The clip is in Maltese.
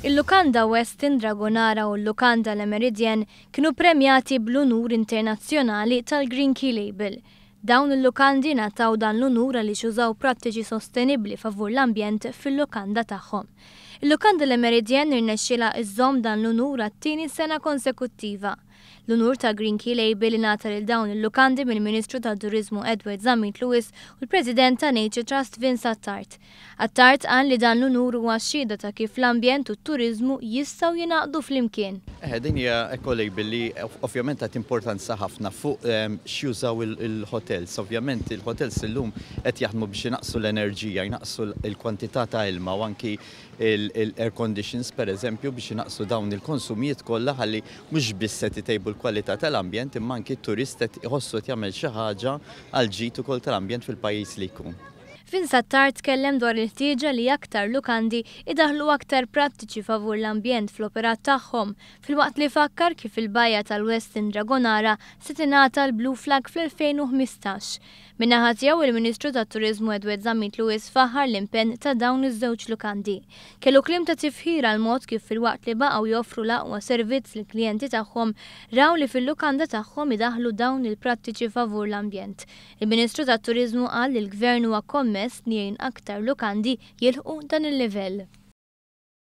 Il-lukanda Westin Dragonara u l-lukanda Le Meridien kienu premjati bl-unur internazzjonali tal-Green Key Label. Dawn il-lukandi ngħataw dan l-unur għaliex użaw prattiċi sostenibbli favur l-ambjent fil-lukanda tagħhom. Il-lukanda Le Meridien irnexxielha iżżomm dan l-unur għat-tieni sena konsekuttiva. L-unur ta' Green Key Label ingħata lil dawn il-lukandi mill-Ministru tat-Turiżmu Edward Zammit Lewis u l-President ta' Nature Trust Vince Attard. Attard qal li dan l-unur huwa xhieda ta' kif l-ambjent u t-turiżmu jistgħu jingħaqdu flimkien. Eħe, din hija eco label li ovvjament tagħti importanza ħafna fuq x'jużaw il-hotels. Ovvjament il-hotels illum qed jaħdmu biex inaqqsu l-enerġija, jnaqqsu l-kwantità ta' ilma u anki l-air conditions per eżempju biex inaqqsu dawn il-konsumijiet kollha ħalli mhux biss qed itejbu l-kwalità tal-ambjent imma anki t-turist qed iħossu qed jagħmel xi ħaġa għall-ġid ukoll tal-ambjent fil-pajjiż li jkun. Vince Attard tkellem dwar il-ħtieġa li aktar lukandi idaħħlu aktar prattiċi favur l-ambjent fl-operat tagħhom, filwaqt li fakkar kif il-bajja tal-Westin Dragonara se tingħata l-Blue Flag fl-2015. Min-naħa tiegħu, il-Ministru tat-Turiżmu Edward Zammit Lewis faħħar l-impenn ta' dawn iż-żewġ lukandi. Kellu kliem ta' tifħir għal mod kif filwaqt li baqgħu joffru l-aqwa servizz lill-klijenti tagħhom, raw li fil-lukanda tagħhom idaħħlu dawn il-prattiċi favur l-ambjent. Il-Ministru tat-Turiżmu qal li l-Gvern huwa kommess li jgħin aktar lukandi jilħqu dan il-livell.